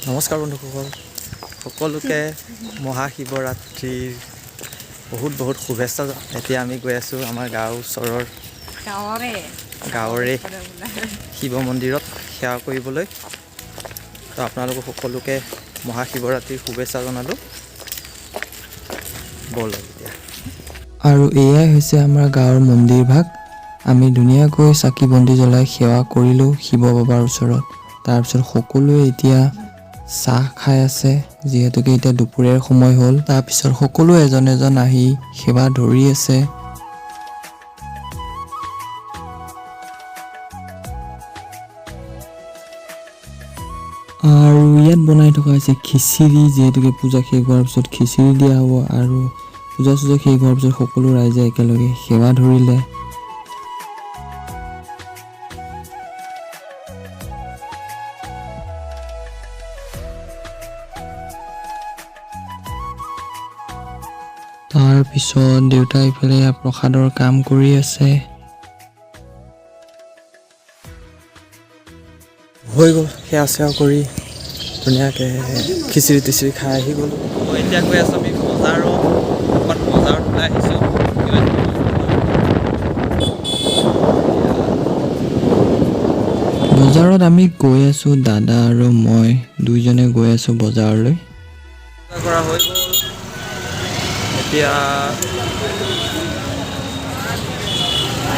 নমস্কাৰ বন্ধুসকল, সকলোকে মহাশিৱৰাত্ৰিৰ বহুত বহুত শুভেচ্ছা। এতিয়া আমি গৈ আছোঁ আমাৰ গাঁৱৰ ওচৰৰ গাঁৱৰে শিৱ মন্দিৰত সেৱা কৰিবলৈ। তো আপোনালোক সকলোকে মহাশিৱৰাত্ৰিৰ শুভেচ্ছা জনালোঁ। ব'লক এতিয়া। আৰু এয়াই হৈছে আমাৰ গাঁৱৰ মন্দিৰ ভাগ। আমি ধুনীয়াকৈ চাকি বন্তি জ্বলাই সেৱা কৰিলোঁ শিৱ বাবাৰ ওচৰত। তাৰপিছত সকলোৱে এতিয়া চাহ খাই আছে, যিহেতুকে এতিয়া দুপৰীয়াৰ সময় হ'ল। তাৰপিছত সকলোৱে এজন এজন আহি সেৱা ধৰি আছে। আৰু ইয়াত বনাই থকা হৈছে খিচিৰি, যিহেতুকে পূজা শেষ হোৱাৰ পিছত খিচিৰি দিয়া হ'ব। আৰু পূজা চূজা শেষ হোৱাৰ পিছত সকলো ৰাইজে একেলগে সেৱা ধৰিলে। তাৰপিছত দেউতাই ইফালে প্ৰসাদৰ কাম কৰি আছে। হৈ গ'ল, সেৱা চেৱা কৰি ধুনীয়াকৈ খিচিৰি টিচিৰি খাই আহি গ'লোঁ। এতিয়া গৈ আছোঁ আমি বজাৰত, অকণমান বজাৰত ওলাই আহিছোঁ। বজাৰত আমি গৈ আছোঁ, দাদা আৰু মই দুইজনে গৈ আছোঁ বজাৰলৈ। কৰা হৈ গ'ল, এতিয়া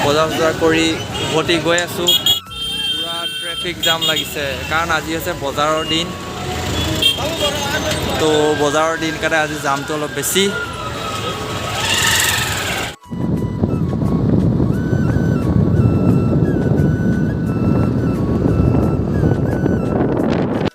বজাৰ চজাৰ কৰি উভতি গৈ আছোঁ। পূৰা ট্ৰেফিক জাম লাগিছে, কাৰণ আজি হৈছে বজাৰৰ দিন। তো বজাৰৰ দিন কাৰণে আজি জামটো অলপ বেছি।